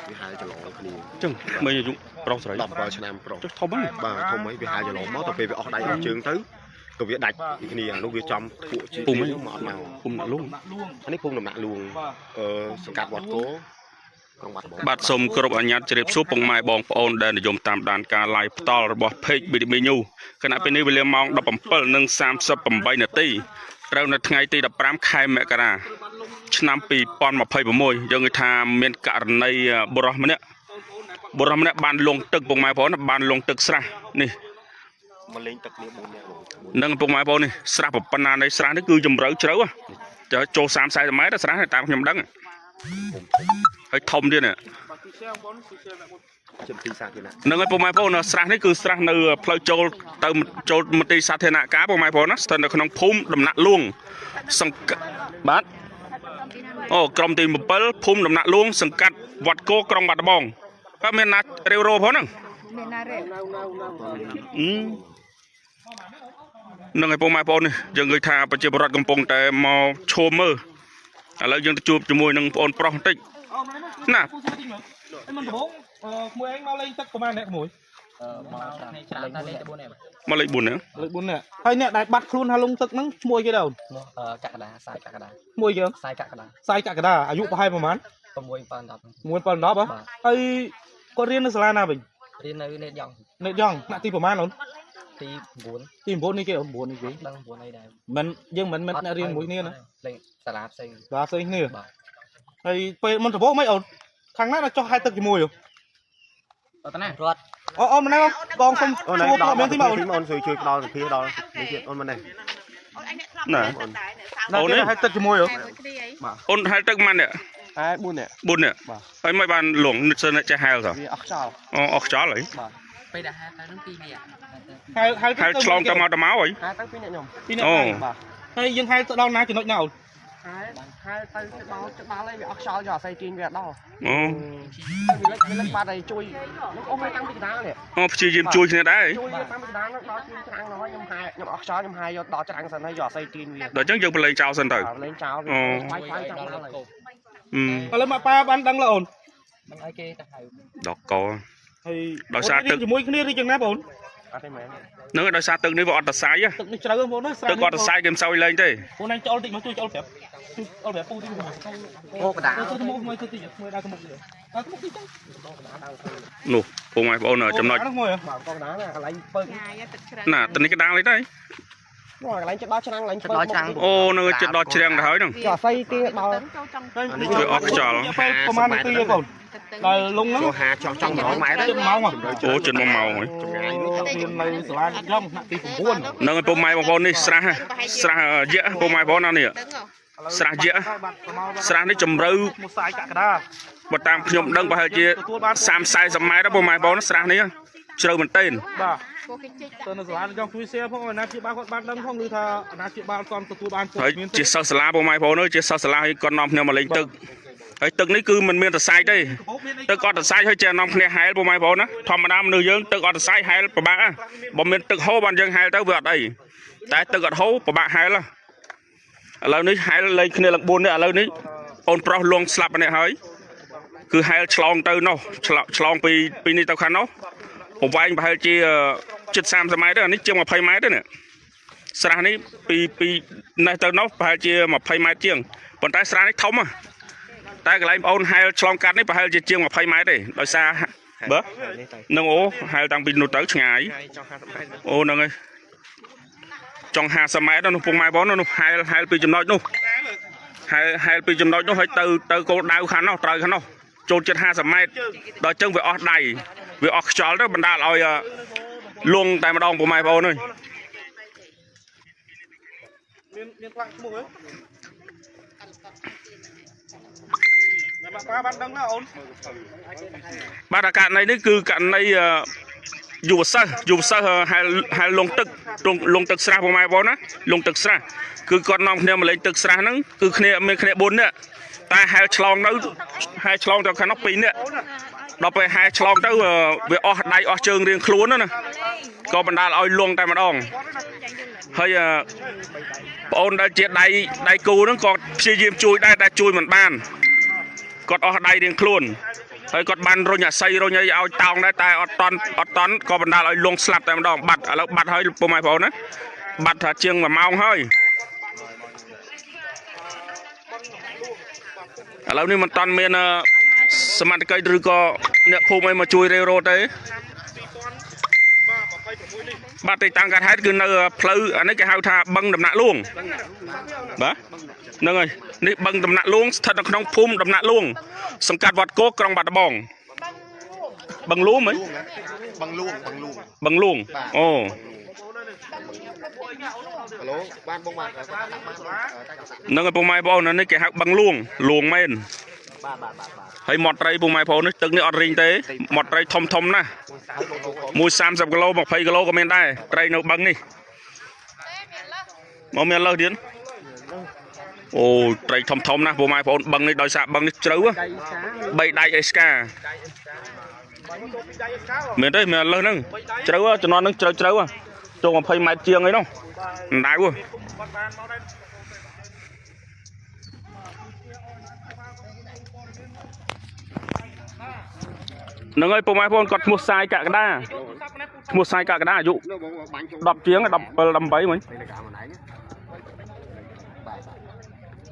វាហែលច្រឡងគ្នា ចឹងក្មេងអាយុប្រុសស្រី 17ឆ្នាំប្រុស ចុះធំហ្នឹង បាទធំហើយវាហែលច្រឡងមកទៅពេលវាអស់ដៃអស់ជើងទៅក៏វាដាច់ពីគ្នាអានោះវាចំពួកជីមកអត់មក ភូមិអ្នកលង អានេះភូមិដំណាក់លួងអឺសង្កាត់វត្តគោក្រុងបាត់ដំបង បាទសូមគោរពអនុញ្ញាតជ្រាបសួរពុកម៉ែបងប្អូនដែលនិយមតាមដានការ live ផ្ទាល់របស់ Page BDB News ខណៈពេលនេះវេលាម៉ោង17:38នាទីត្រូវនៅថ្ងៃទី15ខែមករាឆ្នាំ2026យើងគេថាមានករណីបុរសម្នាក់បុរសម្នាក់បានលងទឹកពុកម៉ែបងប្អូនបានលងទឹកស្រះនេះ មកលេងទឹកគ្នា4នាក់បង នឹងពុកម៉ែបងប្អូននេះស្រះប៉ុណ្ណានៃស្រះនេះគឺជម្រៅជ្រៅហ៎ចុះចូល30 40ម៉ែត្រស្រះនេះតាមខ្ញុំដឹងហើយធំទៀតនេះ ជិតទីសាធារណៈ នឹងហើយពុកម៉ែបងប្អូនស្រះនេះគឺស្រះនៅផ្លូវចូលទៅចូលមន្ទីរសាធារណការពុកម៉ែបងប្អូនណាស្ថិតនៅក្នុងភូមិដំណាក់លួងសង្កាត់បាទអូក្រុមទី7ភូមិដំណាក់លួងសង្កាត់វត្តគោក្រុងបាត់ដំបងហើយមានណារាវរោផងហ្នឹង មានណារ៉េ អឺនឹងហើយពុកម៉ែបងប្អូននេះយើងឃើញថាប្រជាពលរដ្ឋកំពុងតែមកឈោមមើលឥឡូវយើងទៅជួបជាមួយនឹងបងប្អូនប្រុសបន្តិច អូមែនទេ ណា ពូស្មិតតិចមើលអីមិនដំបងអឺក្មួយឯងមកលេងទឹកប្រហែលអ្នកក្មួយ មកច្រើនច្រើនតែលេខ4នេះ មកលេខ4ហ្នឹង លេខ4អ្នកហើយអ្នកដែលបាត់ខ្លួនថាលងទឹកហ្នឹងឈ្មោះគេដែរអូន មកកក្កដាសាយកក្កដា ឈ្មោះគេ សាយកក្កដា សាយកក្កដាអាយុប្រហែលប្រហែល 6 7 10 1 7 10ហ៎ហើយគាត់រៀននៅសាលាណាវិញ រៀននៅនេតយ៉ង នៅយ៉ងថ្នាក់ទីប្រហែលអូន ទី9 ទី9នេះគេអូន9នេះគេ ដឹង9អីដែរ មិនយើងមិនមិនអ្នករៀនមួយគ្នាណា លេងសាលាផ្សេង បាទផ្សេងគ្នា បាទ ហើយពេលមិនដំបងមិនអូនខាងណាដល់ចុះហែទឹកជាមួយហ៎ អត់ណារត់ អូអូម្នាក់បងសុំ អូន សួរព័ត៌មានតិចមកអូន អូនជួយជួយផ្ដល់សភាដល់នេះទៀតអូនមិននេះ អូនអញអ្នកធ្លាប់លេងទឹកដែរអ្នកសៅ ណាគេហែទឹកជាមួយហ៎ មួយគ្នាអី អូនហែលទឹកប៉ុន្មាននេះ តែ4នាក់ 4នេះហើយមិនបានលងនឹកសិនចេះហែលសោះ វាអស់ខ្យល់ អូអស់ខ្យល់ហើយ ពេលដែលហែទៅនឹង2នាក់ ហែលហែល ហែលឆ្លងទៅមកទៅមកហើយ ហែទៅ2នាក់ខ្ញុំ ពីរនាក់ អូ ដែរ បាទ ហើយយើងហែលទៅដល់ណាចំណុចណាអូន ហែហែទៅដល់ដល់ហើយវាអស់ខ្យល់យកអាស័យទាញវាអត់ដល់ អូ វាលិចវាលិចបាត់ហើយជួយខ្ញុំអស់ហើយតាំងពីកណ្ដាលនេះ អូព្យាយាមជួយគ្នាដែរ ជួយវាតាំងពីកណ្ដាលនោះដល់ទាញច្រាំងនោះហើយខ្ញុំហែខ្ញុំអស់ខ្យល់ខ្ញុំហែយកដល់ច្រាំងសិនហើយយកអាស័យទាញវា ដល់អញ្ចឹងយើងប្រឡែងចោលសិនទៅ លេងចោលវាវាយវាយចង់ដល់ហើយ អឺ ឥឡូវម៉ាក់ប៉ាបានដឹងឡើយអូន មិនឲ្យគេទៅហៅ ដល់ក ហើយ ដោយសារទឹក អូនរៀនជាមួយគ្នាឬយ៉ាងណាបងអូន អត់ទេមែន ហ្នឹងហើយដោយសារទឹកនេះវាអត់តសាយហ៎ ទឹកនេះជ្រៅបងប្អូនណា ទឹកអត់តសាយគេមិនសូវលេងទេ បងឯងចូលតិចមកជួយចូលប្រាប់ជួយចូលប្រាប់ពូតិចមក អូកដា ទៅទៅមុខមួយទៅតិចមួយដល់ទៅមុខទៀតដល់ទៅមុខតិចទៅ នោះពុកម៉ែបងប្អូនចំណុច ហ្នឹងមួយ បាទកងកណ្ដាលណាកន្លែងពើ ងាយទឹកជ្រៅ ណាតនេះកដាលអីដែរ នោះកន្លែងចិត្តដល់ច្រាំងកន្លែងពើ ដល់ច្រាំង អូនៅចិត្តដល់ជ្រាំងទៅហើយហ្នឹង យកអាស័យទាញដល់ ចូលចង់ នេះជួយអស់ខ្យល់ ពេលប្រហែលនាទីទេបង ទឹកទឹក ដល់លងហ្នឹង ចូលហាចង់ចង់100ម៉ែត្រ ជិតម៉ោងហ៎ អូជិត1ម៉ោងហើយ ចម្ងាយនោះ រៀននៅសាលាយ៉ងថ្នាក់ទី9 ហ្នឹងហើយពុកម៉ែបងប្អូននេះស្រះស្រះយៈពុកម៉ែបងប្អូនណានេះ ទឹក ស្រះយៈស្រះនេះជម្រៅ មកសាយកក្កដា បើតាមខ្ញុំដឹងប្រហែលជា30 40ម៉ែត្រពុកម៉ែបងប្អូនស្រះនេះជ្រៅមែនទែន បាទ ពួកគេជីក ទៅនៅសាលាយ៉ងជួយ share ផងឲ្យអាណាព្យាបាលគាត់បានដឹងផងឬថាអាណាព្យាបាលគាត់ទទួលបានព័ត ហើយ ៌មាន ជាសិស្សសាលាពុកម៉ែបងប្អូនអើយជាសិស្សសាលាហើយគាត់នាំគ្នាមកលេងទឹកហើយទឹកនេះគឺមិនមានសរសៃទេទឹកអត់សរសៃហើយចេះនាំគ្នាហែលពុកម៉ែបងប្អូនណាធម្មតាមនុស្សយើងទឹកអត់សរសៃហែលពិបាកហ៎បើមានទឹកហូរបានយើងហែលទៅវាអត់អីតែទឹកអត់ហូរពិបាកហែលហ៎ឥឡូវនេះហែលលេងគ្នាឡើង4នេះឥឡូវនេះអូនប្រុសលងស្លាប់ម្នាក់ហើយគឺហែលឆ្លងទៅនោះឆ្លងពីនេះទៅខាងនោះប្រវែងប្រហែលជាជិត30ម៉ែត្រទេអានេះជាង20ម៉ែត្រទេនេះស្រះនេះពីនេះទៅនោះប្រហែលជា20ម៉ែត្រជាងប៉ុន្តែស្រះនេះធំហ៎តែកន្លែងបងអូនហែលឆ្លងកាត់នេះប្រហែលជាជាង20ម៉ែត្រទេដោយសារបើ នេះទៅ នឹងអូហែលតាំងពីនោះទៅឆ្ងាយ ចង់50ម៉ែត្រ អូហ្នឹងហើយចង់50ម៉ែត្រនោះពងម៉ែបងនោះហែលពីចំណុចនោះហែលពីចំណុចនោះហើយទៅគោលដៅខាងនោះត្រូវខាងនោះចូលជិត50ម៉ែត្រដល់ចឹងវាអស់ដៃវាអស់ខ្យល់ទៅបណ្ដាលឲ្យលងតែម្ដងពងម៉ែបងអើយ មានខ្លាំងឈ្មោះហ៎ម៉ាក់ប៉ាបានដឹងណាអូន បាទករណីនេះគឺករណីយុវសិស្សហែលលងទឹកលងទឹកស្រះពងម៉ែបងណាលងទឹកស្រះគឺគាត់នាំគ្នាមកលេងទឹកស្រះហ្នឹងគឺគ្នាមានគ្នា4នាក់តែហែលឆ្លងទៅហែលឆ្លងទៅខាងនោះ2នាក់ដល់ពេលហែលឆ្លងទៅវាអស់ដៃអស់ជើងរៀងខ្លួនណាក៏បណ្ដាលឲ្យលងតែម្ដងហើយប្អូនដែលជាដៃគូហ្នឹងក៏ព្យាយាមជួយដែរតែជួយមិនបានគាត់អស់ដៃរៀងខ្លួន ហើយគាត់បានរុញអាស័យរុញអីឲ្យតោងដែរតែអត់តន់ក៏បណ្ដាលឲ្យលងស្លាប់តែម្ដងបាត់ឥឡូវបាត់ហើយពុកម៉ែបងប្អូនណាបាត់ថាជាង1ម៉ោងហើយឥឡូវនេះមិនតាន់មានសមត្ថកិច្ចឬក៏អ្នកភូមិអីមកជួយរេរត់ទេបាទទីតាំងកើតហេតុគឺនៅផ្លូវអានេះគេហៅថាបឹងដំណាក់លួងបាទហ្នឹងហើយនេះបឹងដំណាក់លួងស្ថិតនៅក្នុងភូមិដំណាក់លួងសង្កាត់វត្តគោក្រុងបាត់ដំបងបឹងលួងហ៎ បឹងលួងបឹងលួង បឹងលួងអូ ឡូបានបងបាទ ហ្នឹងហើយពុកម៉ែបងប្អូននេះគេហៅបឹងលួងលួងមែន បាទបាទបាទ ហើយមាត់ត្រីពុកម៉ែបងប្អូននេះទឹកនេះអត់រីងទេមាត់ត្រីធំធំណាស់មួយ30គីឡូ20គីឡូក៏មានដែរត្រីនៅបឹងនេះមកមានលើសទៀតអូត្រីធំធំណាស់ពុកម៉ែបងប្អូនបឹងនេះដោយសារបឹងនេះជ្រៅ3ដៃអេស្កាមានទេមានលើសហ្នឹងជ្រៅជំនាន់ហ្នឹងជ្រៅជ្រៅចូល20ម៉ែត្រជាងអីនោះដៅហ្នឹងហើយពុកម៉ែបងប្អូនគាត់ឈ្មោះសាយកកដាឈ្មោះសាយកកដាអាយុ10ជាង17 18មិញ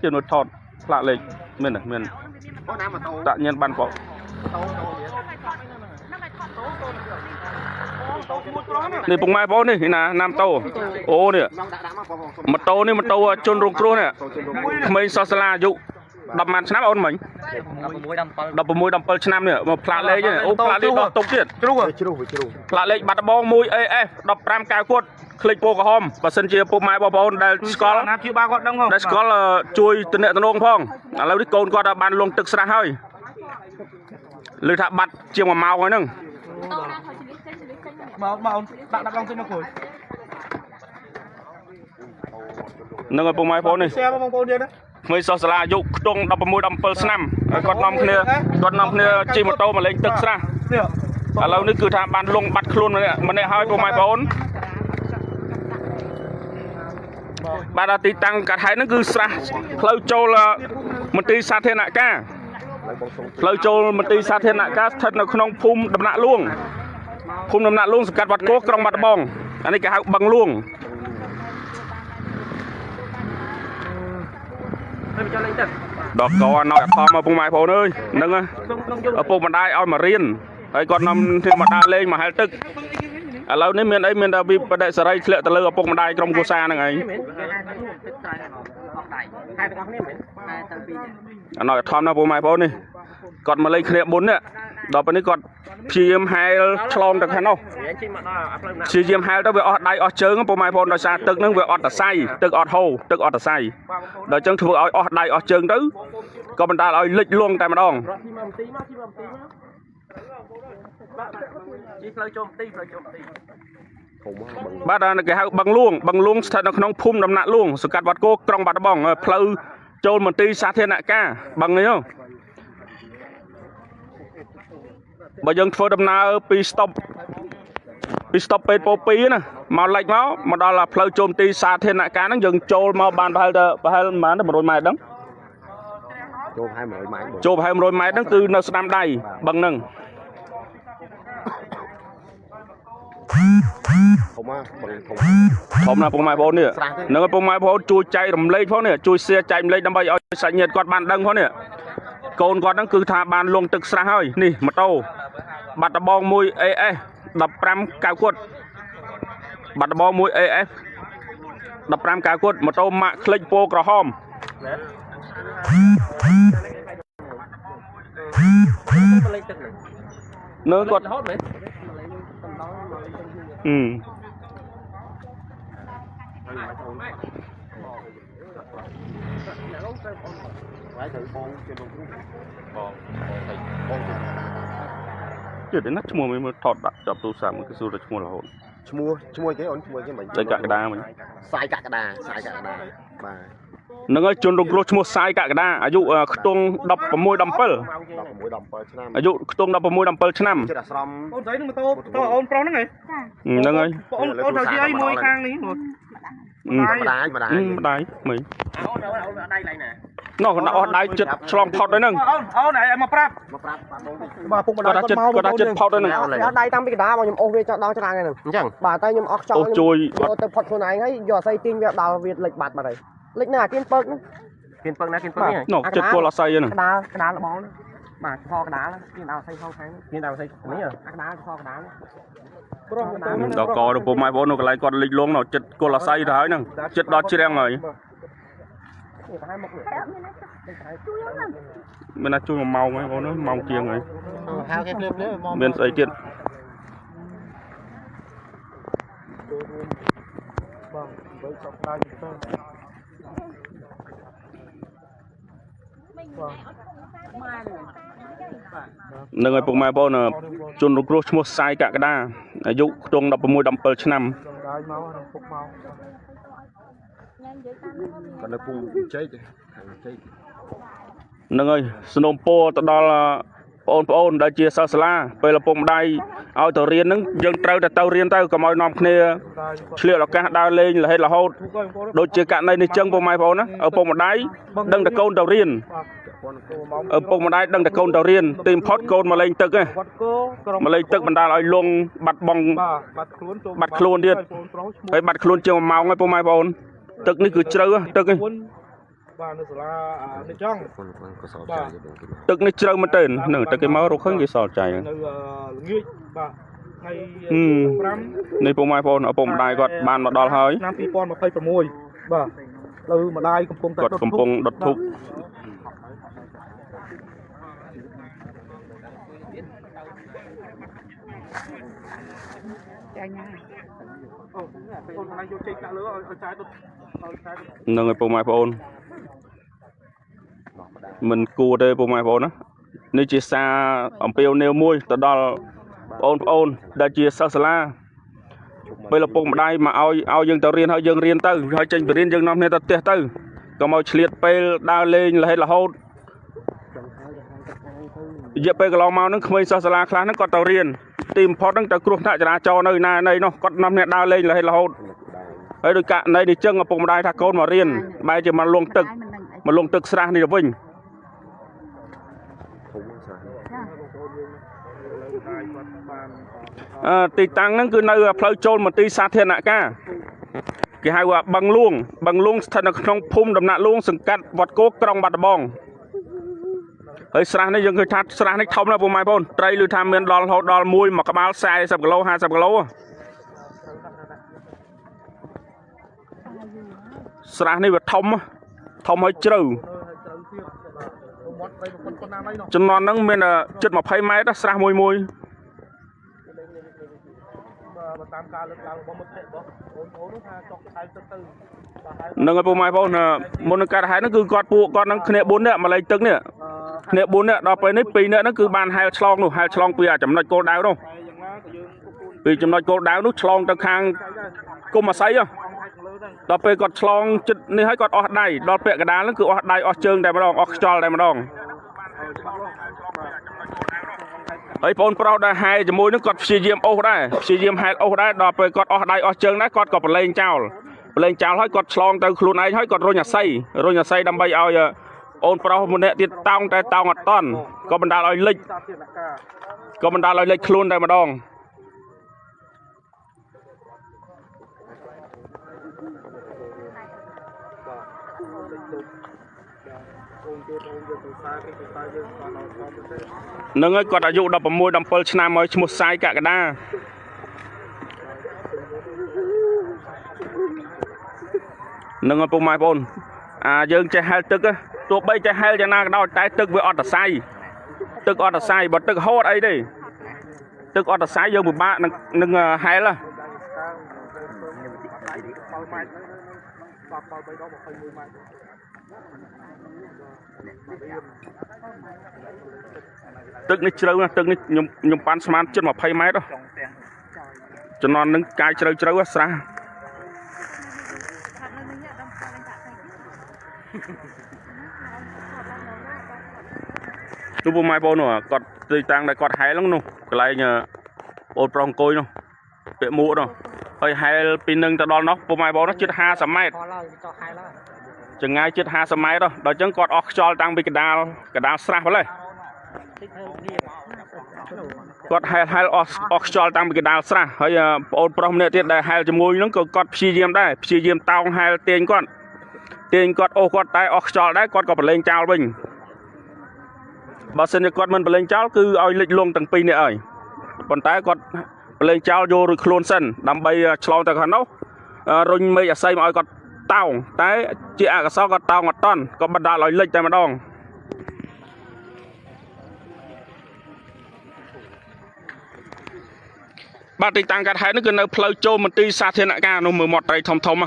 ជានោះថតផ្លាកលេខមានមានដាក់ញៀនបានបងនេះពុកម៉ែបងប្អូននេះណាណាមតូអូនេះម៉ូតូនេះម៉ូតូជនរងគ្រោះនេះក្មេងសិស្សសាលាអាយុ10ម៉ានឆ្នាំអូនមិញ16 17ឆ្នាំនេះមកផ្លាកលេខអូផ្លាកលេខដោះទុកទៀត ជ្រុះ ជ្រុះជ្រុះ ផ្លាកលេខបាត់ដំបង 1AF 15កៅគត់ក្លិចពោក្រហមបើសិនជាពុកម៉ែបងប្អូនដែលស្គាល់ ណាព្យាបាលគាត់ដឹងផង ដែលស្គាល់ជួយតំណតំណងផងឥឡូវនេះកូនគាត់បានលងទឹកស្រះហើយឮថាបាត់ជាង1ម៉ោងហើយហ្នឹង មកមកអូនដាក់ដាក់ឡងទៅមកគ្រួយ ហ្នឹងហើយពុកម៉ែបងប្អូននេះ share បងប្អូនទៀតណា ក្មេងសិស្សសាលាអាយុខ្ទង់16 17ឆ្នាំគាត់នាំគ្នាជិះម៉ូតូមកលេងទឹកស្រះឥឡូវនេះគឺថាបានលងបាត់ខ្លួនម្នាក់ហើយពុកម៉ែបងប្អូនបាទទីតាំងកាត់ហេតុហ្នឹងគឺស្រះផ្លូវចូលមន្ទីរសាធារណការផ្លូវចូលមន្ទីរសាធារណការស្ថិតនៅក្នុងភូមិដំណាក់លួងភូមិដំណាក់លួងសង្កាត់វត្តគោក្រុងបាត់ដំបងអានេះគេហៅបឹងលួងដល់កណោយអធមមកពុកម៉ែបងប្អូនអើយហ្នឹងឪពុកម្ដាយឲ្យមករៀនហើយគាត់នាំគ្នាមកដើរលេងមកហែលទឹកឥឡូវនេះមានអីមានតែវិបដិសេរីធ្លាក់ទៅលើឪពុកម្ដាយក្រុមគ្រួសារហ្នឹងឯងអណោយអធមណាពុកម៉ែបងប្អូននេះគាត់មកលេងគ្នាមុននេះដល់ពេលនេះគាត់ព្យាយាមហែលឆ្លងទៅខាងនោះព្យាយាមហែលទៅវាអស់ដៃអស់ជើងពុកម៉ែបងប្អូនដោយសារទឹកហ្នឹងវាអត់តសៃទឹកអត់ហូរទឹកអត់តសៃដល់ចឹងធ្វើឲ្យអស់ដៃអស់ជើងទៅក៏បណ្ដាលឲ្យលិចលង់តែម្ដងបាទគេហៅបឹងលួងបឹងលួងស្ថិតនៅក្នុងភូមិដំណាក់លួងសង្កាត់វត្តគោក្រុងបាត់ដំបងផ្លូវចូលមន្ទីរសាធារណការបឹងនេះបើយើងធ្វើដំណើរពីស្តុបពេទ្យពោពីណាមកលិចមកដល់ផ្លូវចូលមន្ទីរសាធារណការហ្នឹងយើងចូលមកបានប្រហែលទៅប្រហែលប៉ុន្មាន100ម៉ែត្រហ្នឹង ចូលប្រហែល100ម៉ែត្រ ចូលប្រហែល100ម៉ែត្រហ្នឹងគឺនៅស្ដាំដៃបឹងហ្នឹង ធំបឹងធំ ធំណាស់ពុកម៉ែបងប្អូននេះហ្នឹងពុកម៉ែបងប្អូនជួយចែករំលែកផងនេះជួយ share ចែករំលែកដើម្បីឲ្យសាច់ញាតិគាត់បានដឹងផងនេះកូនគាត់ហ្នឹងគឺថាបានលងទឹកស្រះហើយនេះម៉ូតូបាត់ដំបង 1AS 15កៅគត់បាត់ដំបង 1AS 15កៅគត់ម៉ូតូម៉ាក់ក្លិចពោក្រហមនៅគាត់ទៀតណាឈ្មោះមើលថតដាក់ចាប់ទូរស័ព្ទគឺសួរតែឈ្មោះរហូត ឈ្មោះគេអូនឈ្មោះគេមិញ សាយកកដាមិញ សាយកកដាសាយកកដាបាទ ហ្នឹងហើយជនរងគ្រោះឈ្មោះសាយកកដាអាយុខ្ទង់16 17 ឆ្នាំ អាយុខ្ទង់16 17ឆ្នាំ ចិត្តអាស្រម អូនស្រីនឹងម៉ូតូអូនប្រុសហ្នឹងហ៎ ហ្នឹងហើយ អូនអូនត្រូវជាអីមួយខាងនេះ ម្ដាយម្ដាយ ម្ដាយមី អូនអូនដៃឡៃណា នោះគាត់អស់ដៃចិត្តឆ្លងផុតហើយហ្នឹង អូនអូនឯងមកប្រាប់ មកប្រាប់បាទបង បាទពុកម្ដាយ គាត់ថាចិត្តគាត់ថាចិត្តផុតហើយហ្នឹង អត់ដៃតាំងពីកណ្ដាលមកខ្ញុំអូសវាចោលដល់ច្រាំងហ្នឹងអញ្ចឹងបាទតែខ្ញុំអស់ខ្យល់ អូសជួយ យកទៅផុតខ្លួនឯងហើយយកអស័យទាញវាដល់វាលិចបាត់បាត់ហើយលិចណាគៀនពើកហ្នឹងគៀនពើកណាគៀនពើកនេះ នោះចិត្តគល់អស័យហ្នឹង កណ្ដាលកណ្ដាលលបងបាទខកណ្ដាលគៀនដល់អស័យខខាងគៀនដល់អស័យនេះអាកណ្ដាលខកណ្ដាល ប្រុស ដល់កទៅពុកម៉ែបងនៅកន្លែងគាត់លិចលងនៅចិត្តគល់អស័យទៅហើយហ្នឹងចិត្តដល់ជ្រាំងហើយមានណាជួយ1ម៉ោងហើយបងនោះម៉ោងជាងហើយ ហៅគេភ្លាមភ្លាម មានស្អីទៀត បាទបីសប្តាហ៍ទៅ នឹងឲ្យពុកម៉ែបងជនរងគ្រោះឈ្មោះសាយកកដាអាយុខ្ទង់16 17ឆ្នាំ ដាយមកពុកមក គាត់នៅភូមិជ័យខាងជ័យ នឹងហើយสนុំពោទៅដល់បងប្អូនដែលជាសិស្សសាលាពេលឪពុកម្ដាយឲ្យទៅរៀនហ្នឹងយើងត្រូវតែទៅរៀនទៅកុំឲ្យនាំគ្នាឆ្លៀតឱកាសដើរលេងរហេតរហូតដូចជាករណីនេះចឹងពុកម៉ែបងប្អូនណាឪពុកម្ដាយដឹងតែកូនទៅរៀនឪពុកម្ដាយដឹងតែកូនទៅរៀនទីបំផុតកូនមកលេងទឹក វត្តគោក្រុង មកលេងទឹកបណ្ដាលឲ្យលងបាត់បង់ បាទបាត់ខ្លួនចូល បាត់ខ្លួនទៀត បងប្រុសឈ្មោះ ហើយបាត់ខ្លួនជាង1ម៉ោងហើយពុកម៉ែបងប្អូនទឹកនេះគឺជ្រៅទឹកនេះ បាទនៅសាលានេះចង់ គាត់គាត់ក៏សល់ចៃបងគេ ទឹកនេះជ្រៅមែនទែនហ្នឹងទឹកគេមករកឃើញគេសល់ចៃ នៅល្ងាចបាទថ្ងៃ5 នេះពុកម៉ែបងប្អូនឪពុកម្ដាយគាត់បានមកដល់ហើយ ឆ្នាំ2026បាទលើម្ដាយកំពុងតែ គាត់កំពុងដុតធូប ចាញ៉ា អូនអូនយកចេកដាក់លើឲ្យចាយដុតឲ្យចាយ ហ្នឹងហើយពុកម៉ែបងប្អូនមិនគួរទេពុកម៉ែបងប្អូនណានេះជាសារអំពាវនាវមួយទៅដល់បងប្អូនដែលជាសិស្សសាលាពេលឪពុកម្ដាយមកឲ្យយើងទៅរៀនហើយយើងរៀនទៅហើយចេញពីរៀនយើងនាំគ្នាទៅផ្ទះទៅកុំឲ្យឆ្លៀតពេលដើរលេងរហេតរហូតរយៈពេលកន្លងមកហ្នឹងក្មេងសិស្សសាលាខ្លះហ្នឹងគាត់ទៅរៀនទីបំផុតហ្នឹងទៅគ្រោះថ្នាក់ចរាចរណ៍នៅណាណីនោះគាត់នាំគ្នាដើរលេងរហេតរហូតហើយដោយករណីនេះចឹងឪពុកម្ដាយថាកូនមករៀនបែរជាមកលងទឹកមកលងទឹកស្រះនេះទៅវិញ ធំស្រះ ទីតាំងហ្នឹងគឺនៅផ្លូវចូលមន្ទីរសាធារណការគេហៅថាបឹងលួងបឹងលួងស្ថិតនៅក្នុងភូមិដំណាក់លួងសង្កាត់វត្តគោក្រុងបាត់ដំបងហើយស្រះនេះយើងឃើញថាស្រះនេះធំណាស់ពុកម៉ែបងប្អូនត្រីឮថាមានដល់រហូតដល់មួយក្បាល40គីឡូ50គីឡូស្រះនេះវាធំធំហើយជ្រៅចំណន់ហ្នឹងមានជិត20ម៉ែត្រស្រះមួយមួយ បាទតាមការលើកឡើងរបស់មិត្តភក្តិរបស់បងប្អូននោះថាចុកខែទឹកទៅ ហ្នឹងហើយពុកម៉ែបងប្អូនមុននឹងកើតហេតុហ្នឹងគឺគាត់ពួកគាត់ហ្នឹងគ្នា4នាក់មកលេងទឹកនេះគ្នា4នាក់ដល់ពេលនេះ2នាក់ហ្នឹងគឺបានហែលឆ្លងនោះហែលឆ្លងពីចំណុចគោលដៅនោះពីចំណុចគោលដៅនោះឆ្លងទៅខាងគុំអាស័យដល់ពេលគាត់ឆ្លងចិត្តនេះហើយគាត់អស់ដៃដល់ពាក់កណ្ដាលហ្នឹងគឺអស់ដៃអស់ជើងតែម្ដងអស់ខ្យល់តែម្ដងហើយបងប្រុសដែលហែជាមួយនឹងគាត់ព្យាយាមអូសដែរព្យាយាមហែលអូសដែរដល់ពេលគាត់អស់ដៃអស់ជើងដែរគាត់ក៏ប្រឡែងចោលប្រឡែងចោលហើយគាត់ឆ្លងទៅខ្លួនឯងហើយគាត់រុញអាស័យរុញអាស័យដើម្បីឲ្យអូនប្រុសម្នាក់ទៀតតោងតែតោងអត់តន់ក៏បណ្ដាលឲ្យលិចក៏បណ្ដាលឲ្យលិចខ្លួនតែម្ដង នឹងហើយគាត់អាយុ16 17ឆ្នាំហើយឈ្មោះសាយកកដានឹងហើយពុកម៉ែបងប្អូនអាយើងចេះហែលទឹកទោះបីចេះហែលយ៉ាងណាក៏ដោយតែទឹកវាអត់តសៃទឹកអត់តសៃបើទឹកហូតអីទេទឹកអត់តសៃយើងពិបាកនឹងហែលទឹកនេះជ្រៅណាស់ទឹកនេះខ្ញុំប៉ាន់ស្មានជិត20ម៉ែត្រចំណន់នឹងកាយជ្រៅជ្រៅស្រះទូពុកម៉ែបងនោះគាត់ទីតាំងដែលគាត់ហែលហ្នឹងនោះកន្លែងអូនប្រុសអង្គុយនោះពាក់មួកនោះ ហើយហែលពីនឹងទៅដល់នោះពុកម៉ែបងនោះជិត50ម៉ែត្រចង្ងាយជិត50ម៉ែត្រដល់អញ្ចឹងគាត់អស់ខ្យល់តាំងពីកដាលស្រះម្លេះគាត់ហែលអស់ខ្យល់តាំងពីកដាលស្រះហើយប្អូនប្រុសម្នាក់ទៀតដែលហែលជាមួយនឹងក៏គាត់ព្យាយាមដែរព្យាយាមតោងហែលទាញគាត់អូសគាត់តែអស់ខ្យល់ដែរគាត់ក៏ប្រឡែងចោលវិញបើសិនជាគាត់មិនប្រឡែងចោលគឺឲ្យលិចលង់ទាំងពីរនេះហើយប៉ុន្តែគាត់ប្រឡែងចោលយករួចខ្លួនសិនដើម្បីឆ្លងទៅខាងនោះរុញមេឃអាស័យមកឲ្យគាត់តោងតែជាអកុសលគាត់តោងអត់តន់ក៏បណ្ដាលឲ្យលិចតែម្ដងបាទទីតាំងកាត់ហេតុនេះគឺនៅផ្លូវចូលមន្ទីរសាធារណការនោះមើលមាត់ត្រីធំធំ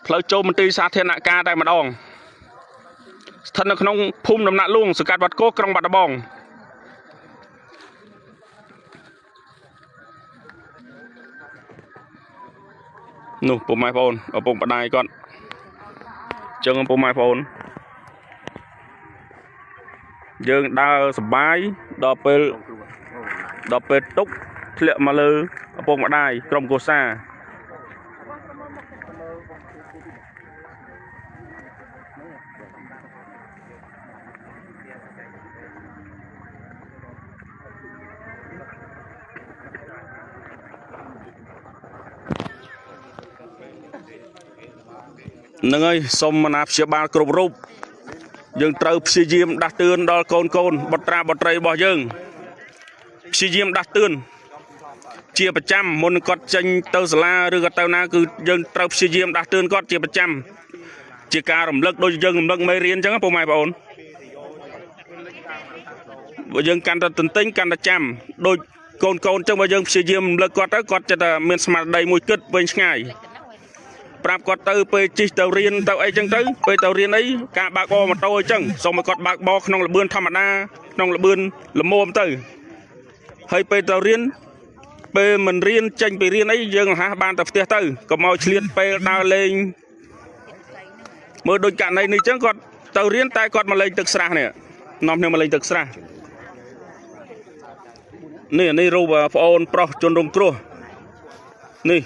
ផ្លូវចូលមន្ទីរសាធារណការតែម្ដងស្ថិតនៅក្នុងភូមិដំណាក់លួងសង្កាត់វត្តគោក្រុងបាត់ដំបងនោះពុកម៉ែបងប្អូនឪពុកម្ដាយគាត់ចឹងពុកម៉ែបងប្អូនយើងដើរសបាយដល់ពេលទុកធ្លាក់មកលើឪពុកម្ដាយក្រុមគ្រួសារហ្នឹងហើយសូមអាណាព្យាបាលគ្រប់រូបយើងត្រូវព្យាយាមដាស់តឿនដល់កូនបុត្រាបុត្រីរបស់យើងព្យាយាមដាស់តឿនជាប្រចាំមុនគាត់ចេញទៅសាលាឬក៏ទៅណាគឺយើងត្រូវព្យាយាមដាស់តឿនគាត់ជាប្រចាំជាការរំលឹកដូចយើងរំលឹកមេរៀនអញ្ចឹងពុកម៉ែបងប្អូនបើយើងកាន់តែទន្ទិញកាន់តែចាំដូចកូនអញ្ចឹងបើយើងព្យាយាមរំលឹកគាត់ទៅគាត់ចិត្តតែមានស្មារតីមួយគិតវិញឆ្ងាយប្រាប់គាត់ទៅពេលជិះទៅរៀនទៅអីចឹងទៅពេលទៅរៀនអីការបើកបរម៉ូតូអីចឹងសូមឲ្យគាត់បើកបរក្នុងល្បឿនធម្មតាក្នុងល្បឿនល្មមទៅហើយពេលទៅរៀនពេលមិនរៀនចេញពីរៀនអីយើងរហ័សបានទៅផ្ទះទៅកុំឲ្យឆ្លៀតពេលដើរលេងមើលដូចករណីនេះចឹងគាត់ទៅរៀនតែគាត់មកលេងទឹកស្រះនេះនាំគ្នាមកលេងទឹកស្រះនេះរូបប្អូនប្រុសជនរងគ្រោះនេះ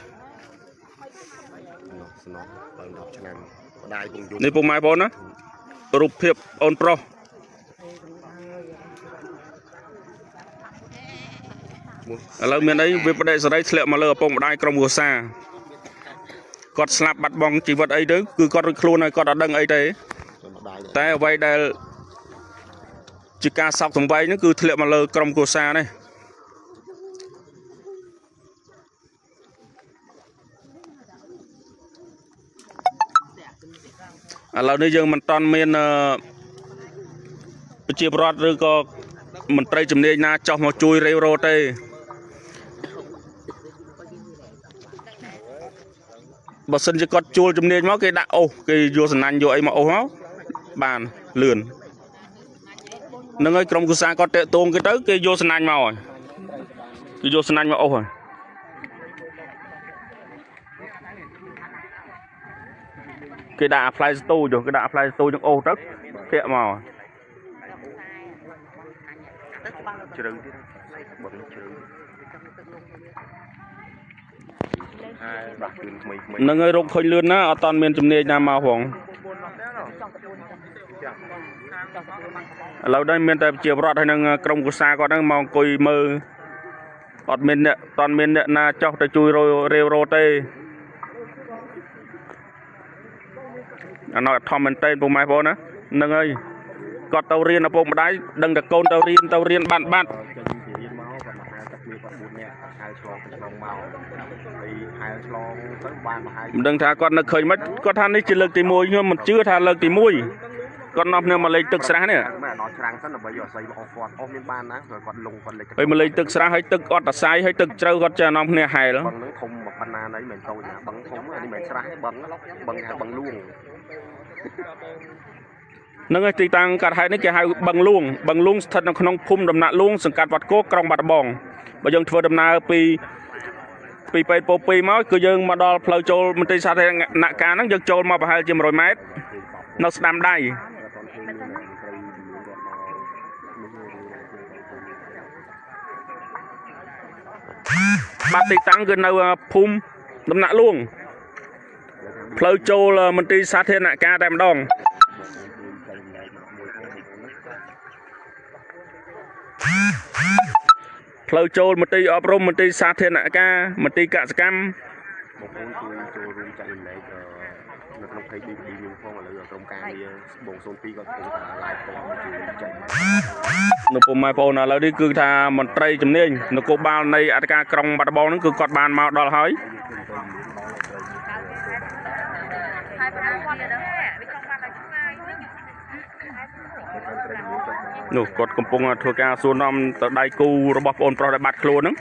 នេះពុកម៉ែបងប្អូនណារូបភាពអូនប្រុសឥឡូវមានអីវាបដិសេរីធ្លាក់មកលើឪពុកម្ដាយក្រុមគ្រួសារគាត់ស្លាប់បាត់បង់ជីវិតអីទៅគឺគាត់រួចខ្លួនហើយគាត់អត់ដឹងអីទេតែអ្វីដែលជាការសោកសង្វេគហ្នឹងគឺធ្លាក់មកលើក្រុមគ្រួសារនេះឥឡូវនេះយើងមិនតាន់មានប្រជាពលរដ្ឋឬក៏មន្ត្រីជំនាញណាចោះមកជួយរេវរទេបើសិនជាគាត់ជួលជំនាញមកគេដាក់អូសគេយកសំណាញ់យកអីមកអូសមកបានលឿននឹងហើយក្រុមគ្រួសារគាត់តាក់ទងគេទៅគេយកសំណាញ់មកហើយគេយកសំណាញ់មកអូសហើយគេដាក់អាផ្លែស្ទូចគេដាក់អាផ្លែស្ទូចនឹងអូសទៅធាក់មកជ្រៅទៀតបងជ្រៅដាស់តឿនក្មេងៗហ្នឹងហើយរកឃើញលឿនណាអត់តាន់មានជំនាញណាមកផងឥឡូវនេះមានតែប្រជាពលរដ្ឋហើយនឹងក្រុមគ្រួសារគាត់ហ្នឹងមកអង្គុយមើលអត់មានអ្នកតាន់មានអ្នកណាចោះទៅជួយរាវរទេអានោះធំមែនតើពុកម៉ែបងណាហ្នឹងហើយគាត់ទៅរៀនឪពុកម្ដាយដឹងតែកូនទៅរៀនបានបាត់ ចេញពីរៀនមកគាត់មកហែលទឹកគ្នាគាត់4នាក់ហែលឆ្លងទៅឆ្លងមកហើយហែលឆ្លងទៅបានមកហែលមិនដឹងថាគាត់នឹកឃើញមិនគាត់ថានេះជាលើកទី1ខ្ញុំមិនជឿថាលើកទី1គាត់នាំគ្នាមកលេងទឹកស្រះនេះ មកដល់ច្រាំងសិនដើម្បីយកអស័យមកអូសគាត់អូសមានបានណាព្រោះគាត់លងគាត់លេច ហើយមកលេងទឹកស្រះហើយទឹកអត់អាស័យហើយទឹកជ្រៅគាត់ចេះនាំគ្នាហែល បឹងហ្នឹងធំប៉ុណ្ណាណីមិនតូចណាបឹងធំនេះមិនស្រះទេបឹងហៅបឹងលួង ហ្នឹងហើយទីតាំងកាត់ហេតុនេះគេហៅបឹងលួងបឹងលួងស្ថិតនៅក្នុងភូមិដំណាក់លួងសង្កាត់វត្តគោក្រុងបាត់ដំបងបើយើងធ្វើដំណើរពីពេទ្យពោពីមកគឺយើងមកដល់ផ្លូវចូលមន្ទីរសាធារណការហ្នឹងយើងចូលមកប្រហែលជា100ម៉ែត្រនៅស្ដាំដៃ បាទទីតាំងគឺនៅភូមិដំណាក់លួងផ្លូវចូលមន្ទីរសាធារណការតែម្ដងផ្លូវចូលមន្ទីរអប់រំមន្ទីរសាធារណការមន្ទីរកសិកម្ម បងប្អូនជួយចូលរួមចែករំលែកនៅក្នុង page BBD យើងផងឥឡូវក្រុមការងារបង02ក៏កំពុងតែ live ផ្ទាល់ជួយចែក នៅពុំម៉ែបងប្អូនឥឡូវនេះគឺថាមន្ត្រីជំនាញនគរបាលនៃអធិការក្រុងបាត់ដំបងហ្នឹងគឺគាត់បានមកដល់ហើយនោះគាត់កំពុងធ្វើការសួរនាំទៅដៃគូរបស់បងប្រុសដែលបាត់ខ្លួនហ្នឹង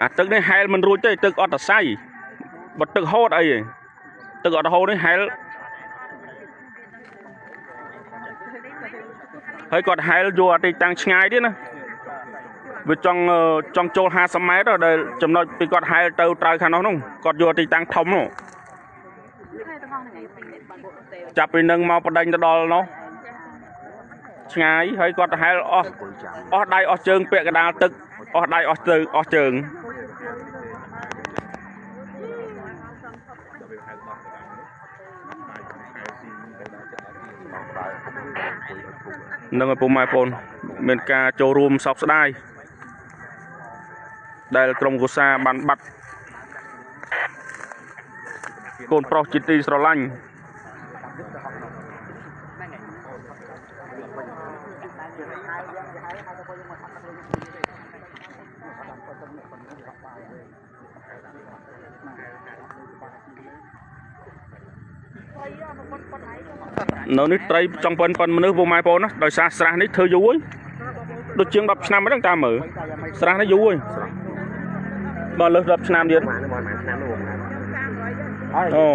អាទឹកនេះហែលមិនរួចទេទឹកអត់តសៃបើទឹកហូតអីទេទឹកអត់ហូតនេះហែលហើយគាត់ហែលយកអតិតាំងឆ្ងាយទៀតណាវាចង់ចូល50ម៉ែត្រដែលចំណុចពីគាត់ហែលទៅត្រើយខាងនោះគាត់យកទីតាំងធំនោះចាប់ពីនឹងមកបដិញទៅដល់នោះឆ្ងាយហើយគាត់ហែលអស់ដៃអស់ជើងពាក់កណ្ដាលទឹកអស់ដៃអស់ជើងអស់ជើងនឹងឲ្យពុកម៉ែបងប្អូនមានការចូលរួមសោកស្ដាយដែលក្រុមកុសាបានបាត់កូនប្រុសជាទីស្រឡាញ់នៅនេះត្រីចង់ប៉ុនមនុស្សពុកម៉ែបងប្អូនណាដោយសារស្រះនេះធ្វើយូរហើយដូចជាង10ឆ្នាំហ្នឹងតាមមើលស្រះនេះយូរហើយបើលើស10ឆ្នាំទៀតអូ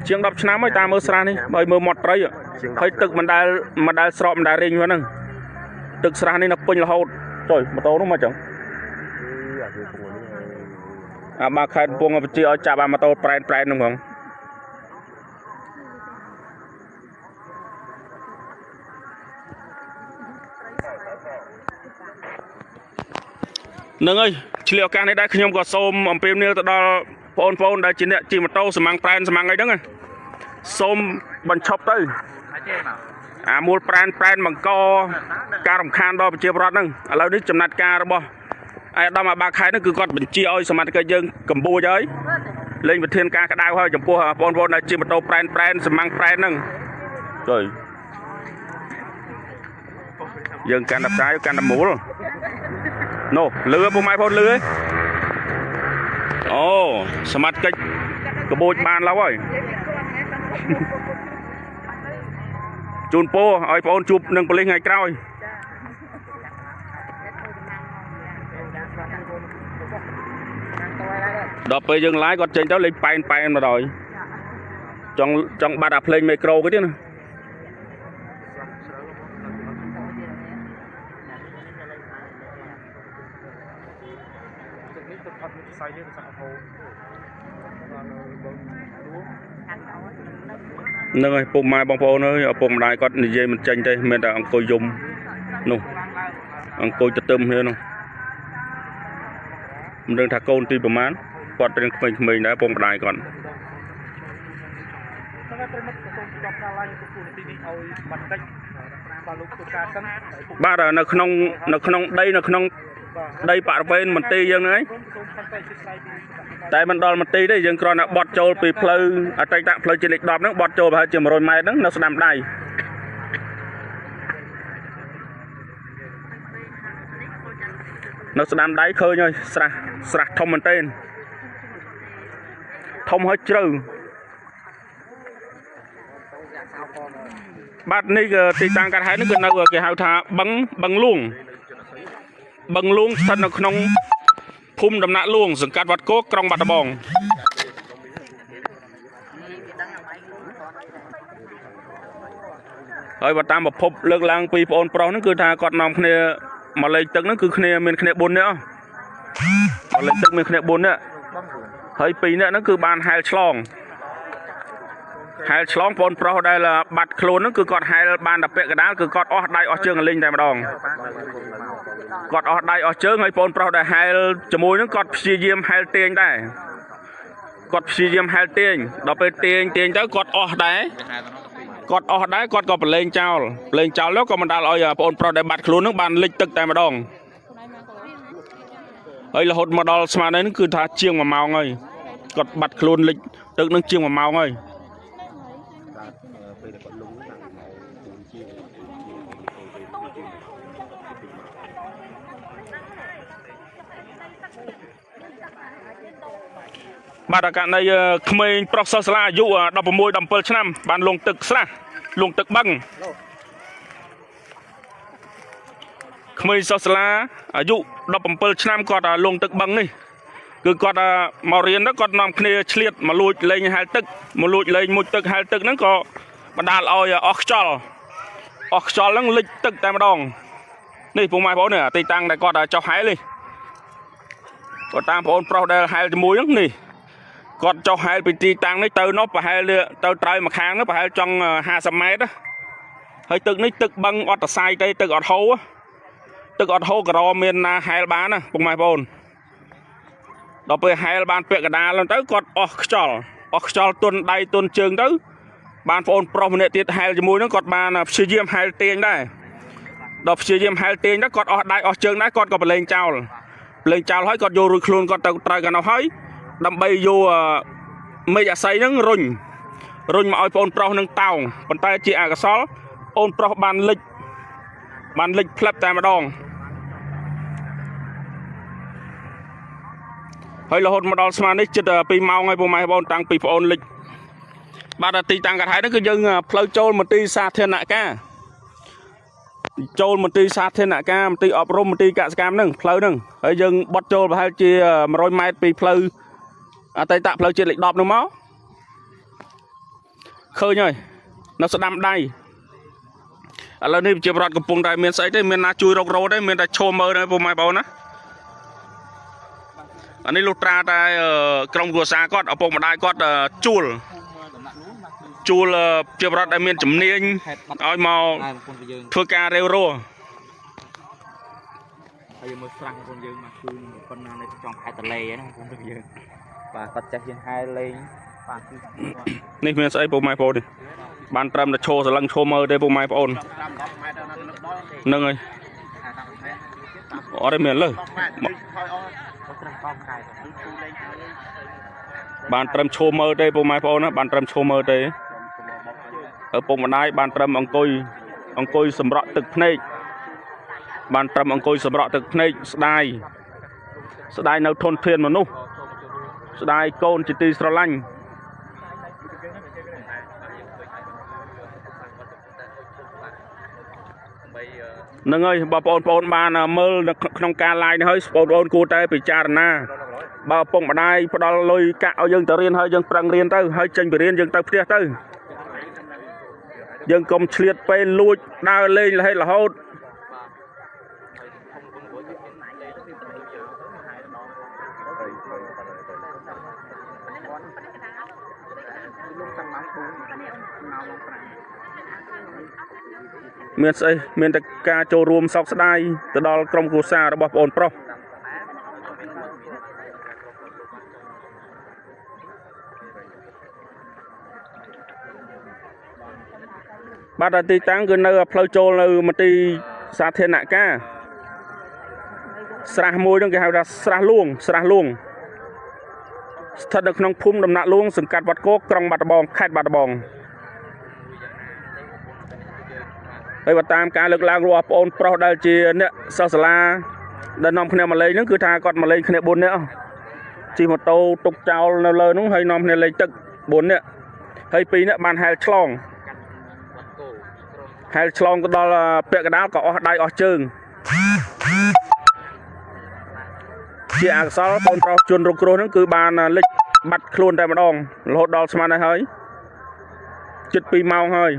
ជាង10ឆ្នាំហើយតាមមើលស្រះនេះបើមើលមាត់ត្រីហើយទឹកមិនដែលស្រកមិនដែលរីងហ្នឹងទឹកស្រះនេះនៅពេញរហូតចុយម៉ូតូនោះមកចឹងអាបាខេតកំពុងបញ្ជាឲ្យចាប់អាម៉ូតូប្រែនហ្នឹងផងនឹងហើយឆ្លៀតឱកាសនេះដែរខ្ញុំក៏សូមអំពាវនាវទៅដល់បងប្អូនដែលជាអ្នកជិះម៉ូតូសម្ាំងប្រែនសម្ាំងអីហ្នឹងសូមបញ្ឈប់ទៅអាមូលប្រែនបង្កការរំខានដល់ប្រជាពលរដ្ឋហ្នឹងឥឡូវនេះចំណាត់ការរបស់ឯកឧត្តមអាបាខេតហ្នឹងគឺគាត់បញ្ជាឲ្យសមត្ថកិច្ចយើងកម្ពូចហើយលេងវិធានការក្តៅហើយចំពោះបងប្អូនដែលជិះម៉ូតូប្រែនសម្ាំងប្រែនហ្នឹងចុយយើងកាន់តែផ្សាយកាន់តែមូលនោះលឺពុកម៉ែបងលឺអូសមត្ថកិច្ចក្បូចបានឡើយហើយជូនពរឲ្យបងជួបនឹងប៉ូលីសថ្ងៃក្រោយដល់ពេលយើងឡាយគាត់ចេញទៅលេងប៉ែនមកដល់ចង់បាត់អាភ្លេងមីក្រូគេទៀតណានឹងហើយពុកម៉ែបងប្អូនអើយឪពុកម្ដាយគាត់និយាយមិនចេញទេមានតែអង្គុយយំនោះអង្គុយទទឹមគ្នានោះមិនដឹងថាកូនទីប្រមាណគាត់រៀនក្មេងៗដែរពុកម្ដាយគាត់បាទនៅក្នុងដីនៅក្នុងដីបរិវេណមន្ទីរយើងហ្នឹងឯងតែមិនដល់មន្ទីរទេយើងគ្រាន់តែបត់ចូលពីផ្លូវអតីតផ្លូវជាតិលេខ10ហ្នឹងបត់ចូលប្រហែលជា100ម៉ែត្រហ្នឹងនៅស្ដាំដៃនៅស្ដាំដៃឃើញហើយស្រះធំមែនទែនធំហើយជ្រៅបាទនេះគឺទីតាំងកាត់ហេតុនេះគឺនៅគេហៅថាបឹងលួងបឹងលួងស្ថិតនៅក្នុងភូមិដំណាក់លួងសង្កាត់វត្តគោក្រុងបាត់ដំបង ហើយបើតាមប្រភពលើកឡើងពីប្អូនប្រុសហ្នឹងគឺថាគាត់នាំគ្នាមកលេងទឹកហ្នឹងគឺគ្នាមានគ្នា4នាក់មកលេងទឹកមានគ្នា4នាក់ហើយ2នាក់ហ្នឹងគឺបានហែលឆ្លងហែលឆ្លងប្អូនប្រុសដែលបាត់ខ្លួនហ្នឹងគឺគាត់ហែលបានតែពាក់កណ្ដាលគឺគាត់អស់ដៃអស់ជើងលេងតែម្ដងគាត់អស់ដៃអស់ជើងហើយប្អូនប្រុសដែលហែលជាមួយហ្នឹងគាត់ព្យាយាមហែលទាញដែរគាត់ព្យាយាមហែលទាញដល់ពេលទាញទាញទៅគាត់អស់ដែរគាត់អស់ដែរគាត់ក៏ប្រឡែងចោលប្រឡែងចោលទៅក៏បណ្ដាលឲ្យប្អូនប្រុសដែលបាត់ខ្លួនហ្នឹងបានលិចទឹកតែម្ដងហើយរហូតមកដល់ស្មាននេះគឺថាជាង1ម៉ោងហើយគាត់បាត់ខ្លួនលិចទឹកនឹងជាង1ម៉ោងហើយបាទករណីក្មេងប្រុសសិស្សសាលាអាយុ16 17ឆ្នាំបានលងទឹកស្រះលងទឹកបឹងក្មេងសិស្សសាលាអាយុ17ឆ្នាំគាត់លងទឹកបឹងនេះគឺគាត់មករៀនទៅគាត់នាំគ្នាឆ្លៀតមកលួចលេងហែលទឹកមកលួចលេងមុជទឹកហែលទឹកហ្នឹងក៏បណ្ដាលឲ្យអស់ខ្យល់អស់ខ្យល់ហ្នឹងលិចទឹកតែម្ដងនេះពុកម៉ែបងប្អូននេះទីតាំងដែលគាត់ចុះហែលនេះគាត់តាមបងប្អូនប្រុសដែលហែលជាមួយហ្នឹងនេះគាត់ចុះហែលពីទីតាំងនេះទៅនោះប្រហែលទៅត្រើយម្ខាងនោះប្រហែលចង់50ម៉ែត្រហើយទឹកនេះទឹកបឹងអត់តសាយទេទឹកអត់ហូរទឹកអត់ហូរក៏មានណាហែលបានណាពុកម៉ែបងប្អូនដល់ពេលហែលបានពាក់កណ្ដាលហ្នឹងទៅគាត់អស់ខ្យល់អស់ខ្យល់ទន់ដៃទន់ជើងទៅបានបងប្អូនប្រុសម្នាក់ទៀតហែលជាមួយហ្នឹងគាត់បានព្យាយាមហែលទាញដែរដល់ព្យាយាមហែលទាញទៅគាត់អស់ដៃអស់ជើងដែរគាត់ក៏ប្រឡែងចោលប្រឡែងចោលហើយគាត់យករួចខ្លួនគាត់ទៅត្រូវកាលនោះហើយដើម្បីយកមេឃអាស័យហ្នឹងរុញរុញមកឲ្យបងប្រុសនឹងតោងប៉ុន្តែជាអកុសលអូនប្រុសបានលិចផ្លឹបតែម្ដងហើយរហូតមកដល់ស្មាននេះជិត2ម៉ោងហើយពុកម៉ែបងតាំងពីប្អូនលិចបាទទីតាំងកថាហ្នឹងគឺយើងផ្លូវចូលមន្ទីរសាធារណការចូលមន្ទីរសាធារណការមន្ទីរអប់រំមន្ទីរកសិកម្មហ្នឹងផ្លូវហ្នឹងហើយយើងបត់ចូលប្រហែលជា100ម៉ែត្រពីផ្លូវអតីតផ្លូវជាតិលេខ10នោះមកឃើញហើយនៅស្ដាំដៃឥឡូវនេះប្រជាប្រដ្ឋកំពុងតែមានស្អីទេមានណាជួយរករោទេមានតែឈោមើលទេពុកម៉ែបងប្អូនណាអានេះលុះត្រាតែក្រុមគ្រួសារគាត់ឪពុកម្ដាយគាត់ជួលជាប្រដ្ឋដែលមានជំនាញឲ្យមកធ្វើការរាវរស់ ហើយយើងមើលស្រះបងប្អូនយើងមកគឺប៉ុណ្ណានៅចង់ខេត្តតលេហ្នឹងបងប្អូនយើងបាទគាត់ចេះយើងហែលលេងបាទគឺ នេះមានស្អីពុកម៉ែបងប្អូននេះបានត្រឹមតែឈោសលឹងឈោមើលទេពុកម៉ែបងប្អូនហ្នឹងហើយអត់ទេមានលើបានត្រឹមឈោមើលទេពុកម៉ែបងប្អូនណាបានត្រឹមឈោមើលទេឪពុកម្ដាយបានត្រឹមអង្គុយសម្រក់ទឹកភ្នែកបានត្រឹមអង្គុយសម្រក់ទឹកភ្នែកស្ដាយស្ដាយនៅធនធានមនុស្សស្ដាយកូនជាទីស្រឡាញ់ហ្នឹងហើយបើបងប្អូនបានមើលនៅក្នុងការ live នេះហើយបងប្អូនគួរតែពិចារណាបើឪពុកម្ដាយផ្ដល់លុយកាក់ឲ្យយើងទៅរៀនហើយយើងប្រឹងរៀនទៅហើយចេញពីរៀនយើងទៅផ្ទះទៅយើងកុំឆ្លៀតពេលលួចដើរលេងរហេតរហូតមានស្អីមានតែការចូលរួមសោកស្ដាយទៅដល់ក្រុមគ្រួសាររបស់បងប្រុសបាទទីតាំងគឺនៅផ្លូវចូលនៅមន្ទីរសាធារណការស្រះមួយហ្នឹងគេហៅថាស្រះលួងស្រះលួងស្ថិតនៅក្នុងភូមិដំណាក់លួងសង្កាត់វត្តគោក្រុងបាត់ដំបងខេត្តបាត់ដំបងហើយបើតាមការលើកឡើងរបស់បងប្រុសដែលជាអ្នកសិស្សសាលាដែលនាំគ្នាមកលេងហ្នឹងគឺថាគាត់មកលេងគ្នា4នាក់ជិះម៉ូតូទុកចោលនៅលើហ្នឹងហើយនាំគ្នាលេងទឹក4នាក់ហើយ2នាក់បានហែលឆ្លងហែលឆ្លងទៅដល់ពាក់កណ្ដាលក៏អស់ដៃអស់ជើងជាអកុសលបងប្រុសជនរងគ្រោះហ្នឹងគឺបានលិចបាត់ខ្លួនតែម្ដងរហូតដល់ស្មាននេះហើយ ជិត2ម៉ោងហើយ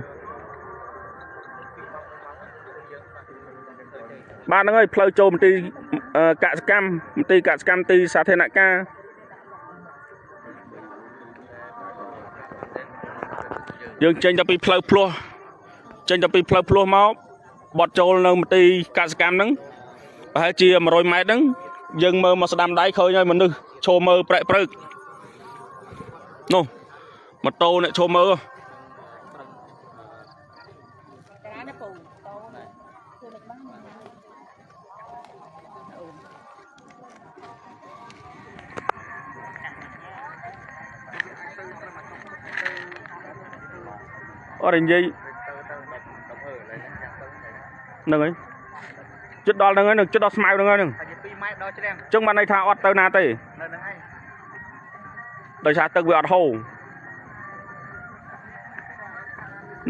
បាទហ្នឹងហើយផ្លូវចូលមន្ទីរកសិកម្មមន្ទីរកសិកម្មទីសាធារណការយើងចេញទៅពីផ្លូវភ្លោះចេញទៅពីផ្លូវភ្លោះមកបត់ចូលនៅមន្ទីរកសិកម្មហ្នឹងប្រហែលជា100ម៉ែត្រហ្នឹងយើងមើលមកស្ដាំដៃឃើញហើយមនុស្សឈរមើលប្រែកព្រឹកនោះម៉ូតូអ្នកឈរមើលអត់និយាយហ្នឹងហើយជិតដល់ហ្នឹងហើយនឹងជិតដល់ស្មៅហ្នឹងហើយហ្នឹង 2ម៉ែត្រដល់ច្រាំង ចឹងបានន័យថាអត់ទៅណាទេ នៅហ្នឹងឯង ដោយសារទឹកវាអត់ហូរ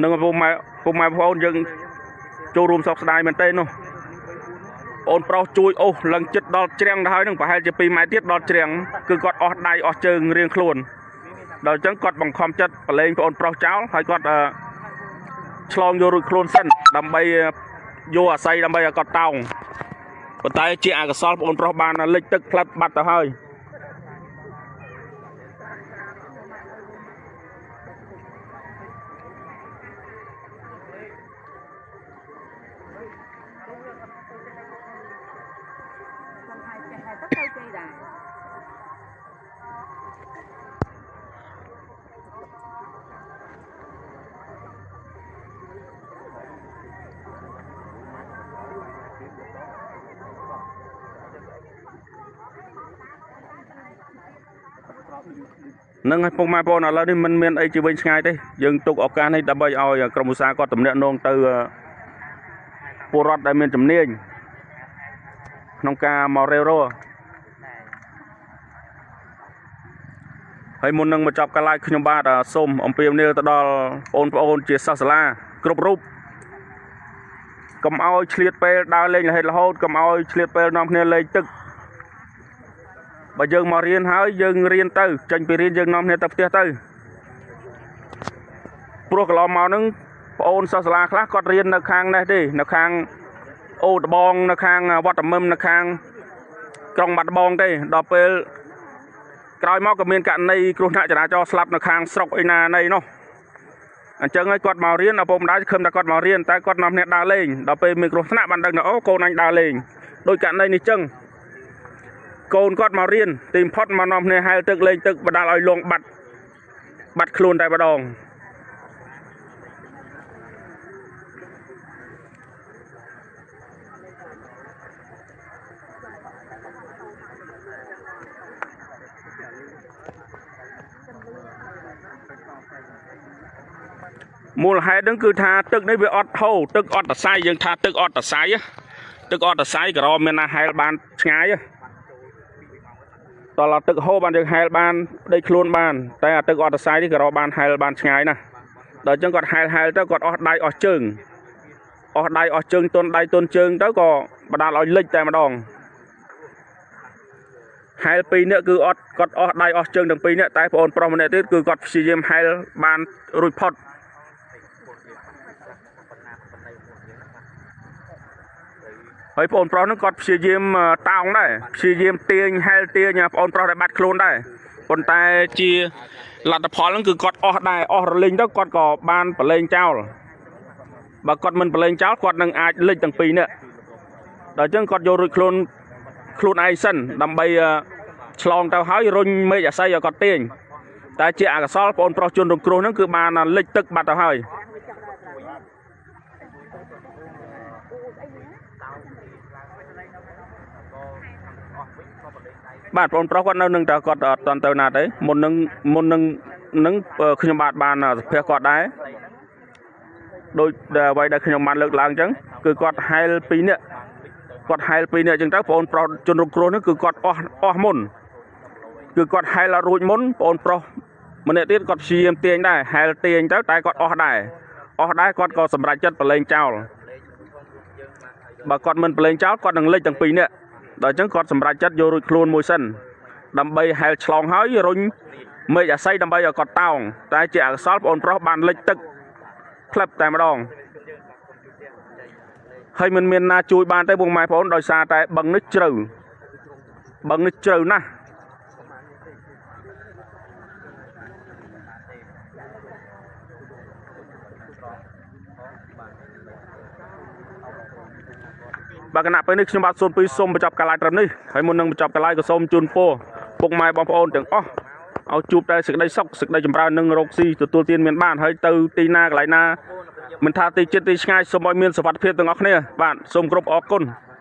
នឹងពុកម៉ែបងប្អូនយើងចូលរួមសោកស្ដាយមែនទេនោះបងប្រុសជួយអូសឡើងជិតដល់ច្រាំងទៅហើយហ្នឹងប្រហែលជា2ម៉ែត្រទៀតដល់ច្រាំងគឺគាត់អស់ដៃអស់ជើងរៀងខ្លួនដល់អញ្ចឹងគាត់បង្ខំចិត្តប្រឡែងបងប្រុសចោលហើយគាត់ឆ្លងយករួចខ្លួនសិនដើម្បីយកអាស័យដើម្បីឲ្យគាត់តោងប៉ុន្តែជាអកុសលបងប្រុសបានលិចទឹកផ្លាត់បាត់ទៅហើយនឹងឲ្យពុកម៉ែបងប្អូនឥឡូវនេះមិនមានអីជាវិញឆ្ងាយទេយើងទុកឱកាសនេះដើម្បីឲ្យក្រុមឧស្សាហ៍គាត់ទំនាក់នងទៅពលរដ្ឋដែលមានជំនាញក្នុងការមករាវរកហើយមុននឹងបញ្ចប់ការ live ខ្ញុំបាទសូមអំពាវនាវទៅដល់បងប្អូនជាសិស្សសាលាគ្រប់រូបកុំឲ្យឆ្លៀតពេលដើរលេងរហេតរហូតកុំឲ្យឆ្លៀតពេលនាំគ្នាលេងទឹកបើយើងមករៀនហើយយើងរៀនទៅចេញពីរៀនយើងនាំគ្នាទៅផ្ទះទៅព្រោះកន្លងមកហ្នឹងប្អូនសិស្សសាលាខ្លះគាត់រៀននៅខាងនេះទេនៅខាងអូដបងនៅខាងវត្តមឹមនៅខាងក្រុងបាត់ដំបងទេដល់ពេលក្រោយមកក៏មានករណីគ្រោះថ្នាក់ចរាចរណ៍ស្លាប់នៅខាងស្រុកឯណាណីនោះអញ្ចឹងហើយគាត់មករៀនឪពុកម្ដាយខឹមតែគាត់មករៀនតែគាត់នាំគ្នាដើរលេងដល់ពេលមានគ្រោះថ្នាក់បានដឹងថាអូកូនអញដើរលេងដោយករណីនេះចឹងកូនគាត់មករៀនទីបំផុតមកនាំគ្នាហែលទឹកលេងទឹកបណ្ដាលឲ្យលងបាត់ខ្លួនតែម្ដងមូលហេតុហ្នឹងគឺថាទឹកនេះវាអត់ហូរទឹកអត់តសៃយើងថាទឹកអត់តសៃទឹកអត់តសៃក៏មានណាហែលបានឆ្ងាយតោះទឹកហូរបានយើងហែលបានប្តីខ្លួនបានតែអាទឹកអត់តសៃនេះក៏បានហែលបានឆ្ងាយណាស់ដល់អញ្ចឹងគាត់ហែលទៅគាត់អស់ដៃអស់ជើងអស់ដៃអស់ជើងទន់ដៃទន់ជើងទៅក៏បណ្ដាលឲ្យលិចតែម្ដងហែលពីរនាក់គឺអត់គាត់អស់ដៃអស់ជើងទាំងពីរនាក់តែបងប្រុសម្នាក់ទៀតគឺគាត់ព្យាយាមហែលបានរួចផុតហើយបងប្រុសហ្នឹងគាត់ព្យាយាមតោងដែរព្យាយាមទាញហែលទាញបងប្រុសដែលបាត់ខ្លួនដែរប៉ុន្តែជាលទ្ធផលហ្នឹងគឺគាត់អស់ដែរអស់រលីងទៅគាត់ក៏បានប្រឡែងចោលបើគាត់មិនប្រឡែងចោលគាត់នឹងអាចលិចទាំងពីរនាក់ដល់អញ្ចឹងគាត់យករួចខ្លួនឯងសិនដើម្បីឆ្លងទៅហើយរុញមេឃអាស័យឲ្យគាត់ទាញតែជាអកុសលបងប្រុសជនរងគ្រោះហ្នឹងគឺបានលិចទឹកបាត់ទៅហើយបាទបងប្រុសគាត់នៅនឹងតើគាត់អត់តទៅណាទេមុននឹងខ្ញុំបាទបានសភាគាត់ដែរដោយអ្វីដែលខ្ញុំបានលើកឡើងអញ្ចឹងគឺគាត់ហែលពីរនាក់គាត់ហែលពីរនាក់អញ្ចឹងទៅបងប្រុសជនរងគ្រោះនោះគឺគាត់អស់មុនគឺគាត់ហែលអត់រួចមុនបងប្រុសម្នាក់ទៀតគាត់ព្យាយាមទាញដែរហែលទាញទៅតែគាត់អស់ដែរគាត់ក៏សម្រេចចិត្តប្រឡែងចោលបើគាត់មិនប្រឡែងចោលគាត់នឹងលិចទាំងពីរនាក់ដល់អញ្ចឹងគាត់សម្រេចចិត្តយករួចខ្លួនមួយសិនដើម្បីហែលឆ្លងហើយរុញ មេឃអាស័យដើម្បីឲ្យគាត់តោង តែជាអកុសល បងប្រុសបានលិចទឹកផ្លឹបតែម្ដង ហើយមិនមានណាជួយបានទេពុកម៉ែបងប្អូន ដោយសារតែបឹងនេះជ្រៅ បឹងនេះជ្រៅណាស់។ បាទ គណៈពេលនេះខ្ញុំបាទ02សូមបញ្ចប់ការ live ត្រឹមនេះហើយ។ មុននឹងបញ្ចប់ការ live ក៏សូមជូនពរពុកម៉ែបងប្អូនទាំងអស់ឲ្យជួបតែសេចក្តីសុខ សេចក្តីចម្រើន និងរកស៊ីទទួលទានមានបាន ហើយទៅទីណាកន្លែងណា មិនថាទីជិតទីឆ្ងាយ សូមឲ្យមានសុវត្ថិភាពទាំងអស់គ្នា។ បាទ សូមគោរពអរគុណ។